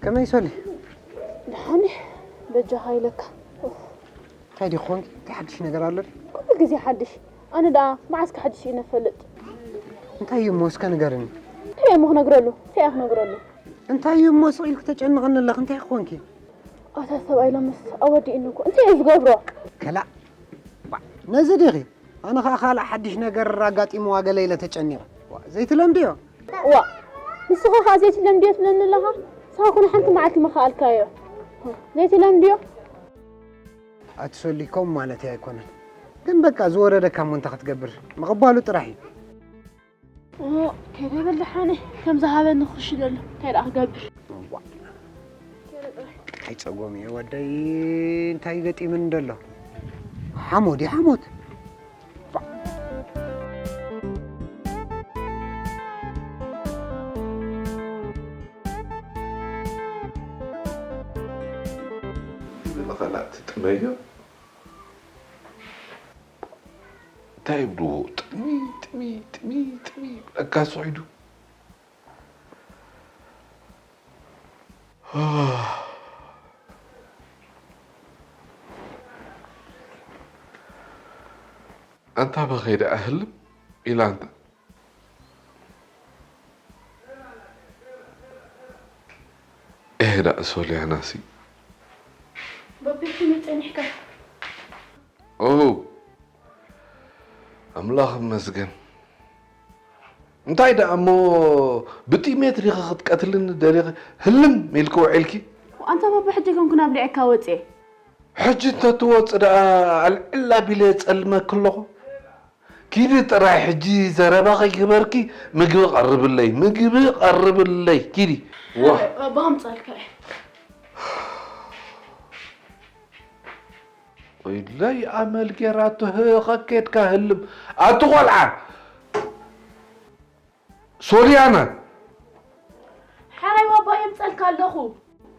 ከመይ ሶሊ? ደሓን በጃኻ ኢለካ። እንታይ ዲ ኾንኪ? እንታይ ሓድሽ ነገር ኣሎ ዲ? ኩሉ ግዜ ሓድሽ። ኣነ ደኣ መዓስ ክሓድሽ እዩ ነፈልጥ። እንታይ እዩ እሞ እስከ ንገርኒ። እንታይ እሞ ክነግረሉ? እንታይ እየ ክነግረሉ? እንታይ እዩ እሞ ስቕ ኢልኪ ተጨንቕኒ ኣለኺ? እንታይ ኾንኪ? ኣታ ሰብኣይ ሎምስ ኣወዲእኒ እኮ። እንታይ እየ ዝገብሮ? ከላእ። ባ፣ ነዚ ዲኺ? ኣነ ኸኣ ካልእ ሓድሽ ነገር ኣጋጢምዋ ገለ ኢለ ተጨኒቐ። ዋ፣ ዘይትለምድዮ? ዋ፣ ንስኻ ኸኣ ዘይትለምድዮ ትብለኒ ኣለኻ? ንስኻ ኮነ ሓንቲ መዓልቲ ምኸኣልካዮ። ዘይትለምድዮ? ኣቲ ሶሊ፣ ከምኡ ማለተይ ኣይኮነን። ግን በቃ ዝወረደካ እሞ እንታይ ክትገብር? ምቕባሉ ጥራሕ እዩ። ኦ፣ ከይደ በል ደሓነ ከም ዝሃበኒ ክሽለሉ። እንታይ ደኣ ክገብር? ዋ፣ እንታይ ጸጎም እየ ወደይ፣ እንታይ ገጢምን ደሎ? ሓሞት እዩ ሓሞት። ንኸላእ ትጥመዮ እንታይ ይብልዎ? ጥሚ ጥሚ ጥሚ ጥሚ ይብለካ ስዒዱ። ኣንታ በኸይ ደኣ ህልም ኢላ ኣንታ ኤህ ደኣ ሶልያናሲ በቤት መጸኒሕካ ኦ ኣምላኽ ይመስገን። እንታይ ደኣ እሞ ብጥሜት ዲኺ ክትቀትልኒ ደሊኺ ህልም ኢልኪ ውዒልኪ? ኣንታ ባባ ሕጂ ከም ኩን ኣብሊዐካ ወጽኤ። ሕጂ እንተትወጽእ ደኣ ኣልዕል ኣቢለ ጸልመኪ ኣለኹ። ኪዲ ጥራይ ሕጂ ዘረባኺ ግበርኪ፣ ምግቢ ቀርብለይ፣ ምግቢ ቀርብለይ፣ ኪዲ። ዋ። ባባ ኣምጻልካ እየ። ወይለይ ኣመል ጌራቶ ህኸ ኬድካ ህልም ኣቲ ቆልዓ ሶልያና ሓራይ ባባ የምጸልካ ኣለኹ።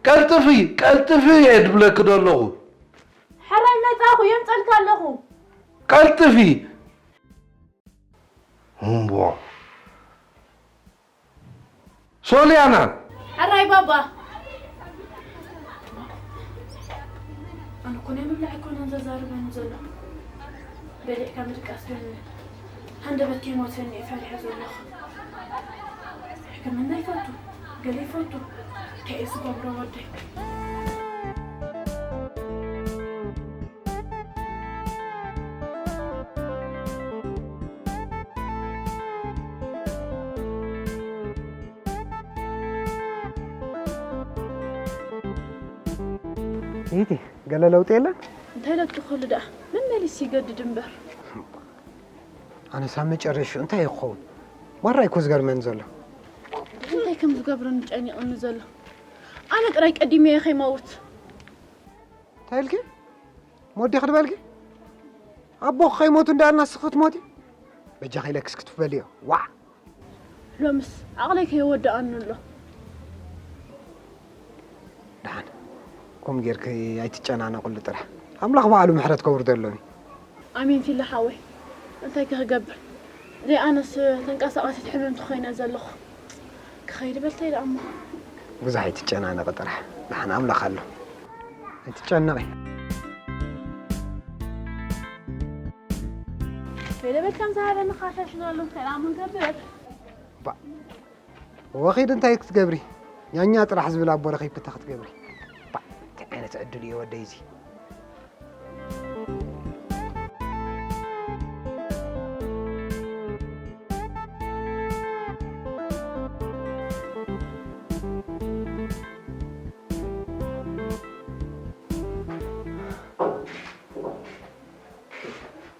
ቀልጥፊ ቀልጥፊ እየ ድብለኪ ደለኹ ሓራይ መጻኹ የምጸልካ ኣለኹ። ቀልጥፊ እምቦ ሶልያና ሕራይ ባባ። ኣነ እኮ ናይ ምብላዕ ኣይኮነን ዘዛርበኒ ዘሎ። በሊዕካ ምድቃስ ግን ሃንደበት ከይሞተኒ እየ ፈሪሐ ዘለኹ። ሕክምና ይፈቱ፣ ገለ ይፈቱ። እንታይ እዩ ዝገብሮ ወደይ? ይእቲ ገለ ለውጢ የለን? እንታይ ለውጢ ክህሉ ደኣ? መመሊሱ ይገድድ እምበር። ኣነስ ኣብ መጨረሽኡ እንታይ እዩ ክኸውን? ማራ እዩ እኮ ዝገርመኒ ዘሎ። እንታይ ከም ዝገብረኒ ጨኒቕኒ ዘሎ። ኣነ ጥራይ ቀዲመ እየ ከይመውት። እንታይ ኢልኪ? ሞዴ ክድበልኪ? ኣቦ ከይሞቱ እንዳልና ስኽት ሞቲ? በጃኺ ኢለክስ ክትበልዮ። ዋዕ! ሎምስ ዓቕለይ ከይወድኣኒ ኣሎ። ደሓን ከምኡ ጌርኪ ኣይትጨናነቕሉ ጥራሕ። ኣምላኽ ባዕሉ ምሕረት ከውርደሎም እዩ። ኣሜን ፊላ ሓወይ። እንታይ ከ ክገብር? ዘይኣነስ ተንቀሳቓሲት ሕምምቲ ኮይነ ዘለኹ። ክኸይድ በልተይ ደኣ እሞ። ብዙሕ ኣይትጨናነቒ ጥራሕ። ደሓን ኣምላኽ ኣሎ። ኣይትጨነቒ። ከይደ በል ከም ዝሃበኒ ካሻሽናሉ። እንታይ ደኣ እሞ ንገብር? ባ- ወኺድ እንታይ ክትገብሪ? ኛኛ ጥራሕ ዝብል ኣቦ ረኺብኪ እንታይ ክትገብሪ? ባ- እንታይ ዓይነት ዕድል እዩ ወደይ እዚ?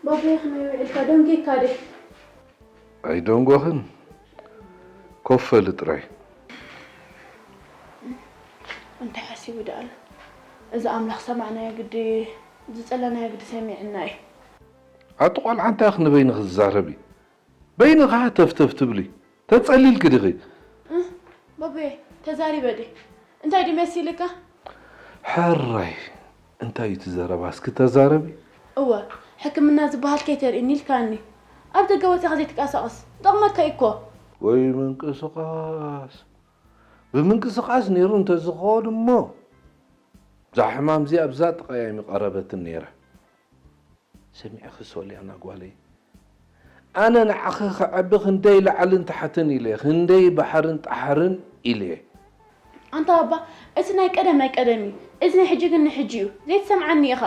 ባቦይ ከመይ ውዒልካ? ደንጊካ ድየ? ኣይደንጎኽን፣ ኮፍ በሊ ጥራይ። እንታይ ሓሲቡ ደኣ ኣሎ? እዚ ኣምላኽ ሰማዕናዮ ግዲ፣ ዝጸለናዮ ግዲ ሰሚዕና እዩ። ኣቲ ቆልዓ እንታይ ኢኺ ንበይንኺ ትዛረቢ? በይንኺ ተፍተፍ ትብሊ። ተጸሊልኪ ዲኺ? እህ፣ ባቦየ፣ ተዛሪበ ድየ? እንታይ ድዩ መሲልካ? ሕራይ፣ እንታይ እዩ እቲ ዘረባ እስኪ ተዛረቢ? እወ፣ ሕክምና ዝበሃል ከይተርእኒ ኢልካኒ። ኣብ ደገ ወጺኻ ዘይትንቀሳቐስ፣ ጠቕመካ እዩ እኮ። ወይ ምንቅስቓስ፣ ብምንቅስቓስ ነይሩ እንተዝኸውን እሞ፣ እዛ ሕማም እዚኣ ኣብዛ ጥቓ እያ ምቐረበትን ነይራ። ሰሚዕኺ ሶልያና ጓለይ፣ ኣነ ንዓኺ ከዕቢ ክንደይ ላዕልን ታሕትን ኢለ፣ ክንደይ ባሕርን ጣሕርን ኢለ። ኣንታ ኣባ፣ እቲ ናይ ቀደም ናይ ቀደም እዩ፣ እዚ ናይ ሕጂ ግን ናይ ሕጂ እዩ። ዘይትሰምዓኒ ኢኻ።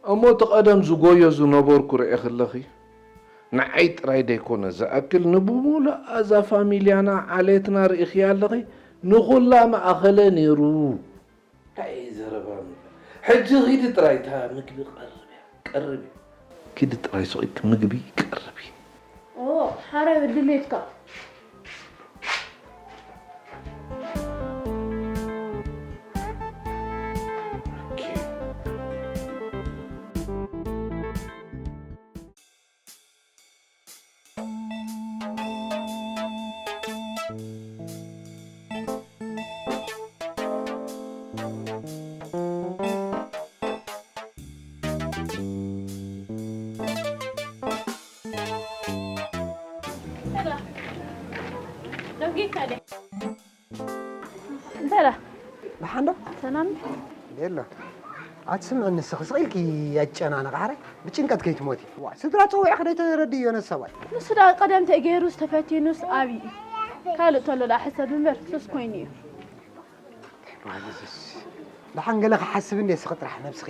እሞ እቲ ቀደም ዝጎዮ ዝነበርኩ ርኢኺ ኣለኺ? ንዓይ ጥራይ ደይኮነ ዝኣክል፣ ንብሙሉኣ እዛ ፋሚልያና ዓሌትና ርኢኽያ ኣለኺ? ንኹላ መኣኸለ ነይሩ። ኣይ ዘረባ ምግቢ። ሕጂ ኺዲ ጥራይ እታ ምግቢ ቀርብያ፣ ቀርቢ። ኪዲ ጥራይ ስቕ ኢልኪ ምግቢ ቀርቢ። ኦ፣ ሓራይ ድሌትካ። ኦኬ። ሰላም። ደንጌካ ደ። እንተላ። ደሓን ዶ? ሰላም። የሎ። ኣትስምዕኒ፣ ንስኺ ስቕ ኢልኪ ኣጨናንቕ ሓራይ። ብጭንቀት ከይትሞቲ። ዋ፣ ስድራ ጸዊዕኺ ዶ ተረድእዮ ነቲ ሰብኣይ? ንሱ ደኣ ቀደም ተገይሩስ ተፈቲኑስ ኣብዩ። ካልእ ተሎ ደኣ ሕሰብ እምበር ሱስ ኮይኑ እዩ። ደሓን ገለ ክሓስብ እንዴ፣ ስኺ ጥራሕ ነብስኺ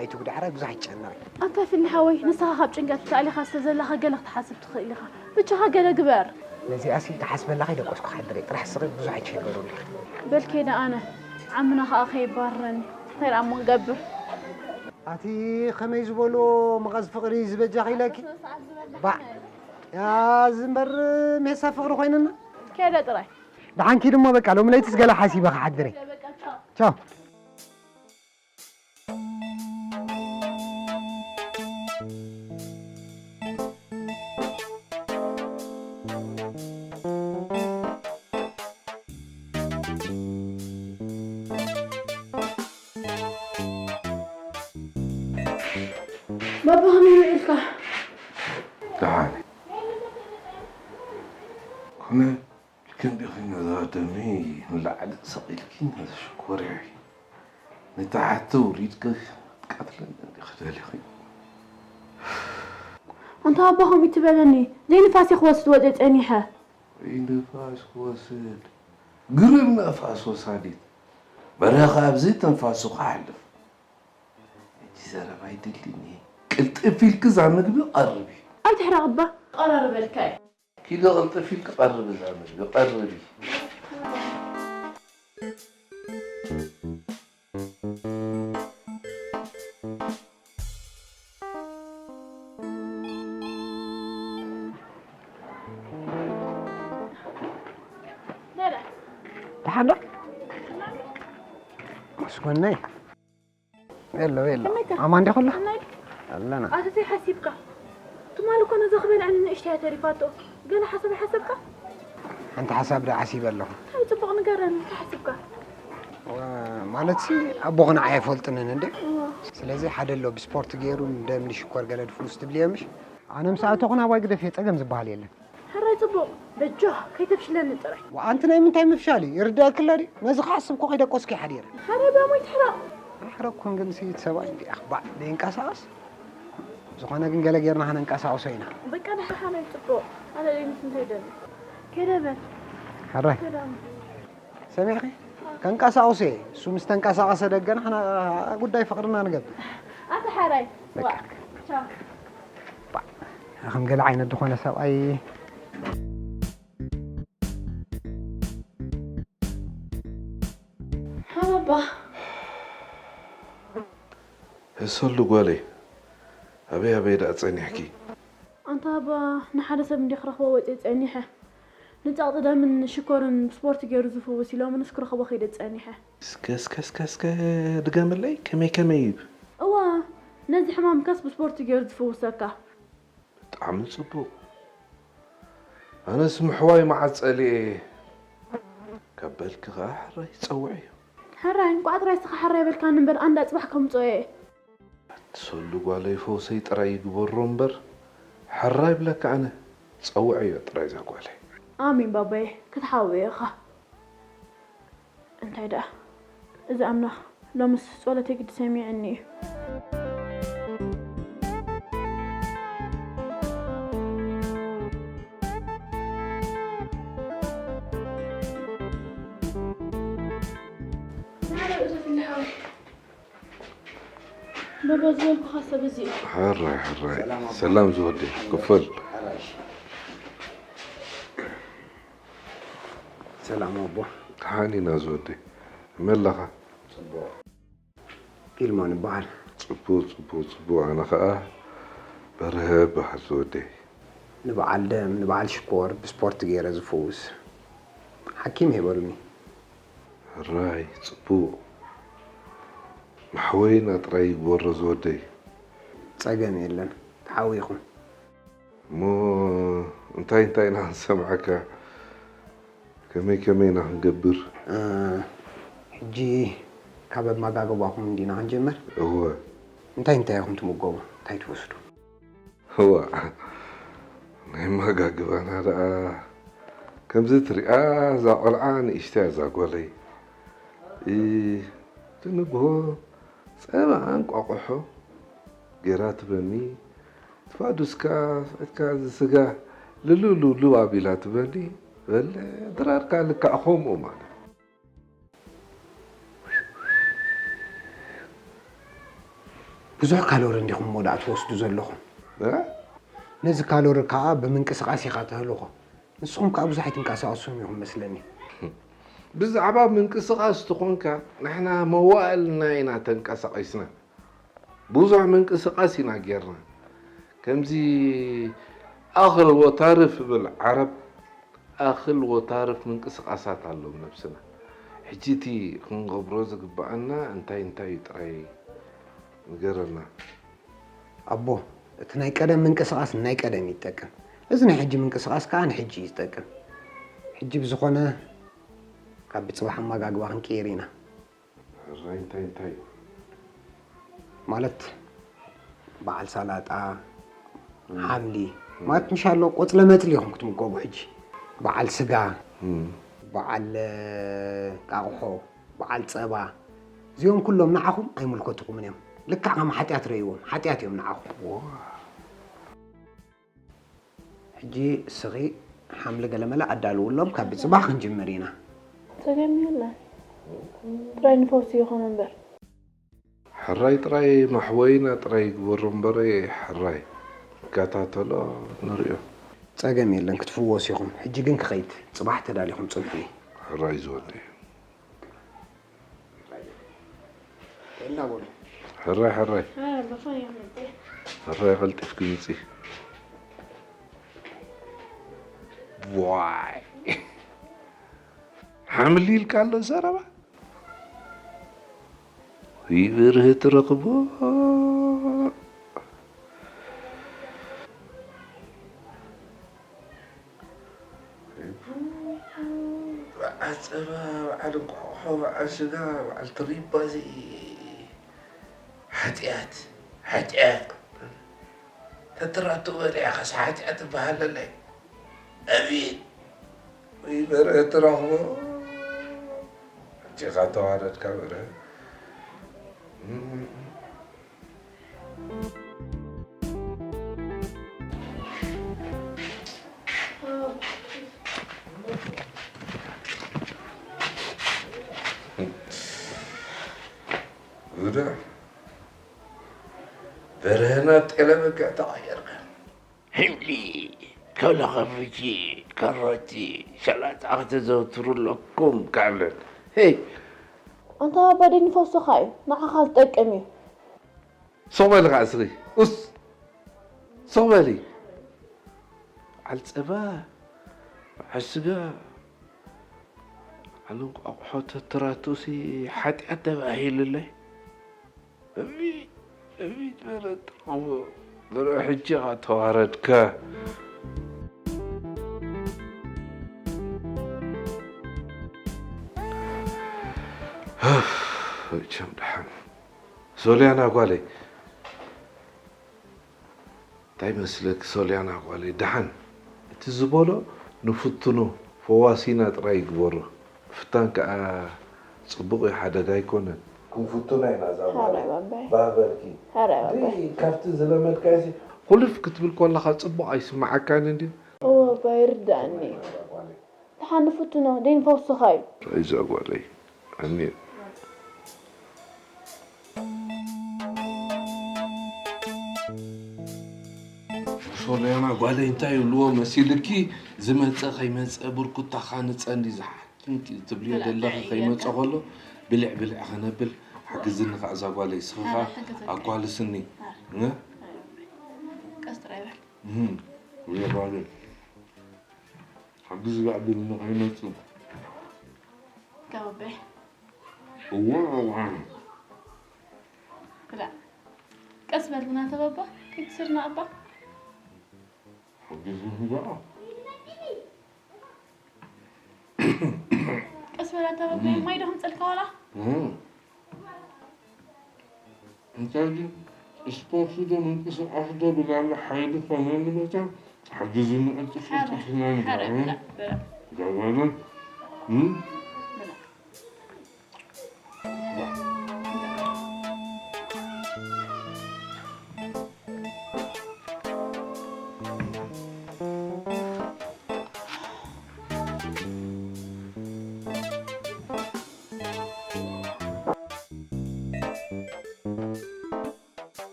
ኣይትጉዳእ፣ ሕራይ ብዙሕ ኣይትጨነቒ። ኣንታ ፊኒ ሓወይ፣ ንስኻ ካብ ጭንቀት ተኣሊኻ ስለ ዘለኻ ገለ ክትሓስብ ትኽእል ኢኻ። ብቻኻ ገለ ግበር። ነዚኣሲ ክሓስበላ ከይደቆስኩ ክሓድር እየ፣ ጥራሕ ስኺ ብዙሕ ኣይትሸገሩኒ። በል ከይደ ኣነ፣ ዓምና ኸኣ ከይባርረኒ፣ እንታይ ደኣ እሞ ንገብር? ኣቲ ኸመይ ዝበሎ መቐዝ ፍቕሪ ዝበጃኺ ኢለኪ? ባዕ፣ ያዝ እምበር ሜሳ ፍቕሪ ኮይንና። ከይደ ጥራይ። ደሓን ኪድ እሞ በቃ፣ ሎሚ ለይትስ ገለ ሓሲበ ክሓድር እየ። ቻው። ባባ ከመይ ውዒልካ? ደሓን። ኮነ ልክን ዲኺ ነዛ ደሚ ንላዕሊ ሰቒልኪ ነዚ ሽኮርያኺ ንታሕቲ ውሪድኪ ክትቀትለኒ እንዲኺ ደሊኺ? ኣንታ ኣባ ከምኡ ትበለኒ። ዘይንፋስ ክወስድ ወፂአ ፀኒሐ። ዘይንፋስ ክወስድ? ግርም ንፋስ ወሳዲት። በረኻ ኣብዚ ትንፋሱ ክሓልፍ። ሕጂ ዘረባ ኣይደልን እየ። ቅልጥፍ ኢልኪ እዛ ምግቢ ቀርቢ። ኣይትሕረቕ እባ። ቀራርበልካ እየ። ኪዲ ቅልጥፍ ኢልኪ ቀርቢ እዛ ምግቢ፣ ቀርቢ። ደሓን ዶ? መስጎነይ። የሎ፣ የሎ። ከመይ ከ? ኣማን ዲኹላ? ከመይ? ኣለና። ኣቲ ዘይሓሲብካ። ትማል እኮ ነዛ ክበልዐኒ ንእሽተይ እያ ተሪፋቶ። ገለ ሓሳብ ኣይሓሰብካ? ሓንቲ ሓሳብ ዶ ሓሲበ ኣለኹ። እንታይ ጽቡቕ ንገረኒ፣ እንታይ ሓሲብካ? ወ-፣ ማለትሲ ኣቦኹ ንዓይ ኣይፈልጥንን እንዴ? እወ። ስለዚ ሓደ ኣሎ ብስፖርት ገይሩ ንደም ንሽኮር ገለ ድፍውስ ትብልዮ ምሽ? ኣነ ምስ ኣተኹ ናባይ ግደፍዮ፣ ጸገም ዝበሃል የለን። ሕራይ ጽቡቕ፣ በጃ ከይተፍሽለኒ ጥራይ። ወኣንቲ ናይ ምንታይ ምፍሻል እዩ? ይርዳእክላ ድዩ? ነዚ ክሓስብ እኮ ከይደቆስኩ እየ ሓዲረ። ሕራይ ባሞይ ትሕራቕ። ኣይሕረኩን ግን ስይት ሰብኣይ እንዲ ኣኽባዕ ዘይንቀሳቐስ። ዝኾነ ግን ገለ ጌርና ከነንቀሳቕሶ ኢና። በቃ ደሓን ሓራይ ጽቡቕ። ኣነ ደይንስ እንታይ ደሊ? ከይደ በል። ሕራይ። ከይደ። ሰሚዕኺ? ከንቀሳቕሶ እየ። እሱ ምስ ተንቀሳቐሰ ደገና ንሕና ጉዳይ ፍቕርና ንገብር። ኣቲ ሓራይ። በቃ። ዋ። ቻው። ባ-፣ ከም ገለ ዓይነት ዝኾነ ሰብኣይ። ሓባባ። ህሰሉ ጓለይ፣ ኣበይ ኣበይ ደኣ ጸኒሕኪ? ኣንታ ኣባ፣ ንሓደ ሰብ እንዲ ክረኽቦ ወጺኤ ጸኒሐ። ንጸቕጢ ደምን ሽኮርን ብስፖርት ገይሩ ዝፍውስ ኢሎምንስ ክረኽቦ ከይደ ጸኒሐ። እስከ፣ እስከ፣ እስከ፣ እስከ ድገምለይ፣ ከመይ፣ ከመይ እዩ? እዋ፣ ነዚ ሕማምካስ ብስፖርት ገይሩ ዝፍውሰካ። ብጣዕሚ ጽቡቕ። ኣነስ ምሕዋይ መዓት ጸሊኤ። ካብ በልኪ ኸኣ ሕራይ ጸውዕዮ። ሕራይ፣ እንቋዕ ጥራይ እስኻ ሕራይ በልካኒ እምበር፣ ኣንዳ ጽባሕ ከምጽኦ እየ። ኣቲ ሰሉ ጓለይ፣ ፈውሰይ ጥራይ ይግበሮ እምበር፣ ሕራይ ብለካ ኣነ፣ ጸውዐዮ ጥራይ እዛ ጓለይ። ኣሜን ባባየ፣ ክትሓውዮ ኢኻ። እንታይ ደኣ፣ እዚ ኣምላኽ ሎምስ ጸሎተይ ግዲ ሰሚዕኒ እዩ። በበዝበልኩኻ ሰብ እዚ እዩ። ሕራይ፣ ሕራይ። ሰላም ኣቦ። ሰላም ዝወደይ፣ ክፈል። ሕራይ። ሰላም ኣቦ። ደሓን ኢና ዝወደይ። መለኻ? ጽቡቕ። ፊልሞን እበሃል። ጽቡቕ፣ ጽቡቕ፣ ጽቡቕ። ኣነ ኸኣ በርሀ እበሃል ዝወደይ። ንበዓል ደም፣ ንበዓል ሽኮር ብስፖርት ገይረ ዝፍውስ ሓኪም እየ በሉኒ። ሕራይ፣ ጽቡቕ። መሕወይና ጥራይ ይግበሮ ዝወደይ። ጸገም የለን፣ ተሓዊኹም። እሞ እንታይ እንታይ ኢና ክንሰምዓካ? ከመይ ከመይ ኢና ክንገብር? እ፣ ሕጂ ካብ ኣመጋግባኹም እንዲና ክንጀምር። እወ። እንታይ እንታይ ኢኹም ትምገቡ? እንታይ ትወስዱ? እዋ፣ ናይ ኣመጋግባና ደኣ ከምዚ ትሪኣ እዛ ቆልዓ ንእሽተይ እዛ ጓለይ። እ፣ ትንግሆ ጸባ እንቋቑሖ ገይራ ትበኒ፣ ትፋዱስካ፣ ስዕትካ፣ እዚ ስጋ ልልውልውልው ኣቢላ ትበኒ፣ በለ ድራርካ ልክዕ ከምኡ ማለት። ብዙሕ ካሎሪ እንዲኹም እሞ ደኣ ትወስዱ ዘለኹም። እ? ነዚ ካሎሪ ከኣ ብምንቅስቓስ ኢኻ ተህልኾ። ንስኹም ከኣ ብዙሕ ኣይትንቀሳቐሱን ኢኹም መስለኒ። ብዛዕባ ምንቅስቓስ ተኾንካ፣ ንሕና መዋእልና ኢና ተንቀሳቒስና። ብዙሕ ምንቅስቓስ ኢና ጌርና። ከምዚ ኣኽል ወታርፍ እብል ዓረብ፣ ኣኽል ወታርፍ ምንቅስቓሳት ኣሎ ነብስና። ሕጂ እቲ ክንገብሮ ዝግብኣና እንታይ እንታይ እዩ ጥራይ ንገረና። ኣቦ፣ እቲ ናይ ቀደም ምንቅስቓስ ናይ ቀደም እዩ ዝጠቅም። እዚ ናይ ሕጂ ምንቅስቓስ ከኣ ንሕጂ እዩ ዝጠቅም። ሕጂ ብዝኾነ ካብ ብጽባሕ ኣመጋግባ ክንቅይር ኢና። ሕራይ እንታይ እንታይ? ማለት በዓል ሳላጣ፣ እም። ሓምሊ፣ እም። ማለት ምሻሎ ቆጽለ መጽሊ ኢኹም ክትምገቡ ሕጂ። በዓል ስጋ፣ እም። በዓል፣ እ፣ ቃቑሖ፣ በዓል ጸባ፣ እዚኦም ኩሎም ንዓኹም ኣይምልከትኩምን እዮም። ልክዕ ከም ሓጢኣት ረእይዎም፣ ሓጢኣት እዮም ንዓኹም። ዋ። ሕጂ እስኺ ሓምሊ ገለመለ ኣዳልውሎም፣ ካብ ብጽባሕ ክንጅምር ኢና። ጸገም የለን። ጥራይ ንፈውሲ ይኹን እምበር። ሕራይ ጥራይ ማሕወይና ጥራይ ይግበሮ እምበር፣ ሕራይ ይከታተሎ ንርእዮ። ጸገም የለን፣ ክትፍወሱ ኢኹም። ሕጂ ግን ክኸይድ፣ ጽባሕ ተዳሊኹም ጽንሑኒ። ሕራይ ዝወደይ። ጥዕና በሉ። ሕራይ፣ ሕራይ። እ፣ ብኸመይ መጺእ? ሕራይ፣ ቀልጢፍኪ ምጺ። ዋይ። ሓምሊ ኢልካ ኣሎ ዘረባ። ይብርህ ትረኽቦ። በዓል ጸባ፣ በዓል እንቋቑሖ፣ በዓል ስጋ፣ በዓል ትሪባ፣ እዚ ሓጢኣት፣ ሓጢኣት። ተትራቱ በሊዕካስ ሓጢኣት ትበሃለለይ። ኣቤት! ወይ በርሀ ትረኽቦ። ኣጆኻ ተዋረድካ በርሀ። ጉዳ በርሀና ጤለ በጊዕ ተቐየርካ። ሕምሊ፣ ከለኸፍቺ፣ ካሮቲ፣ ሰላጣ ከተዘውትሩ ኣለኩም። ካልእ፣ ሄይ! ኣንታ ኣባ ደኒ ፈውስኻ እዩ፣ ንዓኻ ዝጠቅም እዩ። ሱቕ በሊ ኸዓ እስኺ። ኡስ! ሱቕ በሊ። በዓል ጸባ፣ በዓል ስጋ፣ በዓል እንቋቑሖ ተትራቱሲ ሓጢኣት ተባሂሉለይ። እብይ፣ እብይ፣ በለ ጥቕሙ፣ በለ ሕጂ ኸዓ ተዋረድካ። መቸም ደሓን። ሶልያና ጓለይ፣ እንታይ መስለኪ ሶልያና ጓለይ፣ ደሓን እቲ ዝበሎ ንፍትኖ፣ ፈዋሲና ጥራይ ይግበሮ። ፍታን ከኣ ጽቡቕ እዩ፣ ሓደጋ ኣይኮነን። ክንፍቱና ኢና እዛ ጓል። ሓራይ ባባይ። ባህ በልኪ። ሓራይ ባባይ። ደይ ካብቲ ዝለመድካዮ ሲ-፣ ቁልፍ ክትብል ከለኻ ጽቡቕ ኣይስምዓካን እንድዩ? እወ ኣባ ይርድኣኒ እዩ። ደሓን ንፍትኖ ደይንፈውስኻ እዩ። እዛ ጓለይ ኣኒ ሶልያና ጓለይ እንታይ ይብልዎ መሲልኪ? ዝመፀ ከይመፀ ብርኩታኻ ንፀንዲ ዝሓ ትብልዮ ዘለኺ ከይመፀ ከሎ ብልዕ ብልዕ ከነብል ሓግዝኒ ከዓ እዛ ጓለይ ስኽኻ ኣኳልስኒ። ቀስ ጥራይ በል። እህም፣ ውየ ጓለይ ሓግዝ ባዕድልኒ ከይመፁ። ከባባይ እዎ ኣውዓም ብላ ቀስ በል ብናተ ባባ ከይትስርና ኣባ ሓግዝኒ በዓ። ቀስ በል ኣታ ባባይ ማይ ዶ ከምፀልካ ዋላ እህም። እንታይ ግን ስፖርት ዶ ምንቅስቃስ ዶ ብላለ ሓይሊ ኮነኒ መቸም ሓግዝኒ ቅልጥፍ ቅልጥፍ ኢልና ንብላ። እ? ዳባለን እ?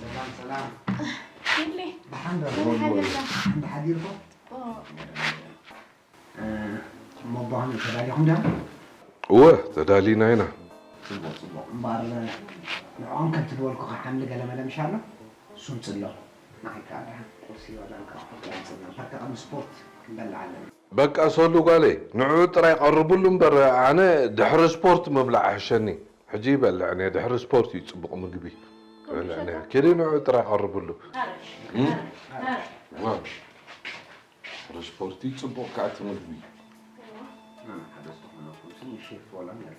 ሰላም ሰላም። ይሊ ደሓን ዶ? ደሓን ሓዲርኩም? እሞ ኣቦ ከመይ ተዳሊኹም ዲኹም? እወ ተዳሊና ኢና። ጽቡቕ ጽቡቕ። እምበኣር ንዕኦም ከምቲ ዝበልኩኻ ሓምሊ ገለመለ ምሽ ኣሎ? እሱ ምጽሎ። ንዓይ ከኣ ደሓን ቁርሲ ይበላን ካብ ሓንቲ ኣምጽልና። በቃ ቅድሚ ስፖርት ክንበልዕ ኣለና። በቃ ሶሉ ጓለይ ንዕኡ ጥራይ ቀርብሉ እምበር ኣነ ድሕሪ ስፖርት ምብላዕ ይሕሸኒ። ሕጂ ይበልዕ እኔ ድሕሪ ስፖርት እዩ ጽቡቕ ምግቢ። ይበልዕ እኔ ኪዲ ንዕኡ ጥራይ ቀርብሉ። እም? ዋው። ድሕሪ ስፖርት እዩ ጽቡቕ ከኣ እቲ ምግቢ። ሓደ ዝኾነ ትንሽ ሼፍ ዋላ ነር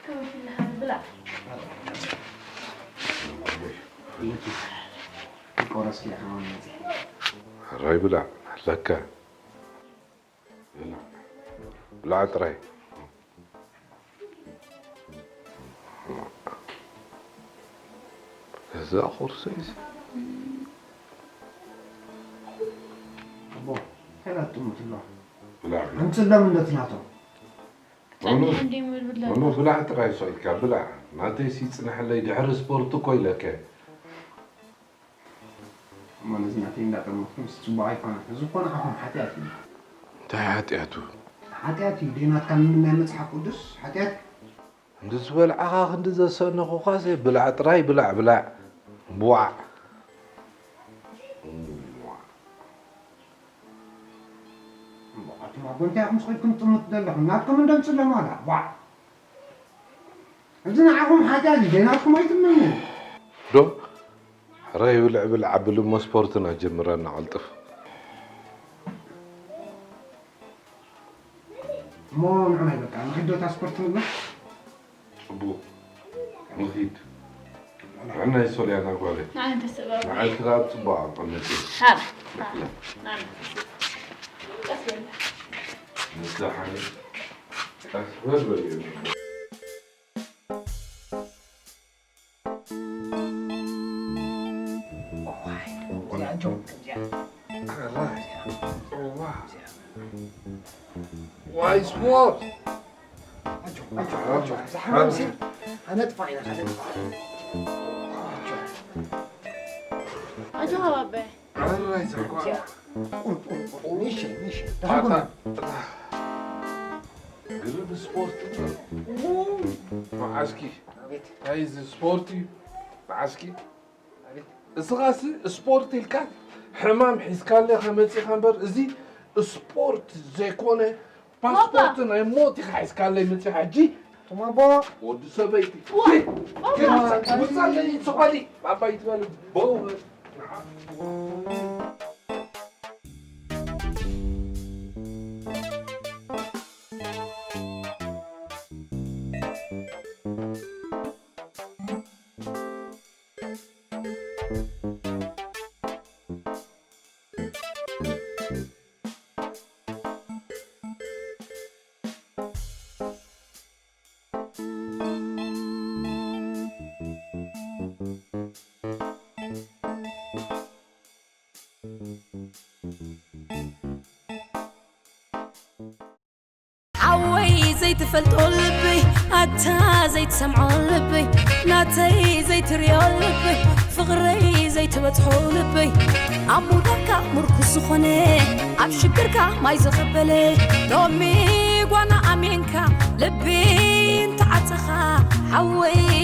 ከመይ ኢልካ ብላዕ። ቆረስኪ ከማን መጽ ሕራይ ብላዕ ኣለካ። ብላዕ። ብላዕ ጥራይ። እዛ ቁርሲ እዚ ኣቦ እንታይ ዳትጥምት ኣለዋ? ብላዕ። ኣምፅሎም እንደትናቶም ጸኒሑ እንዲም ዝብለና። እሞ ብላዕ ጥራይ ሶኢልካ ብላዕ። ናተይሲ ይጽንሐለይ ድሕሪ ስፖርት እኮ ኢለከ። እሞ ነዚ ናተይ እንዳጠመትኩም ጽቡቕ ኣይኮነን። እዚ እኮ ንዓኹም ሓጢኣት እዩ። እንታይ ሓጢኣቱ? ሓጢኣት እዩ። ደይ ናትካ ምምናይ መጽሓፍ ቅዱስ ሓጢኣት እዩ። ክንዲ ዝበልዓኻ ክንዲ ዘሰነኹኻስ ብላዕ ጥራይ ብላዕ ብላዕ። ቧዕ። ኣቱም ኣቦ እንታይ ኢኹም ስኺልኩም ጥምት ዘለኹም? ናትኩም እንዶ ምጽሎም ዋላ። ቧዕ። እዚ ንዓኹም ሓጢኣት እዩ። ደይ ናትኩም ኣይትምኑ። ዶ? ሕራይ ብልዕ ብልዕ ኣብል እሞ ስፖርትና ጀምረና ቀልጥፍ። እሞ ንዑ ናይ በቃ ንኺድ ዶ እታ ስፖርት ንግበር? ጽቡቕ ንኺድ። ንዕናይ ሶልያና ጓለይ። ንዓይ ተስእባብ ንዓይ ክላብ ጽቡቕ ኣቐመጥ። ሓራ ሓራ ናና ቀስ በል ንዛ ሓኒ ቀስ በል በል እዩ። ዋይ ስፖርት ኣጆኻ ባባይ። ግርም ስፖርት እዩ። መዓስኪ እንታይ እዚ ስፖርት እዩ መዓስኪ? እስኻሲ ስፖርት ኢልካ ሕማም ሒዝካለ ከመፂኻ እምበር እዚ ስፖርት ዘይኮነ ፓስፖርት ናይ ሞት ኢኻ ሒዝካለይ መፂኻ ሕጂ። ቶማቦ ወዲ ሰበይቲ ውፃለይ ስኾሊ ባባይ ትበል በውበል። ዘይትፈልጦ ልበይ ኣታ ዘይትሰምዖ ልበይ ናተይ ዘይትርእዮ ልበይ ፍቕረይ ዘይትበጽሖ ልበይ ኣብ ሙዳካ ምርኩስ ዝኾነ ኣብ ሽግርካ ማይ ዘቐበለ ሎሚ ጓና ኣሜንካ ልቢ እንተዓጸኻ ሓወይ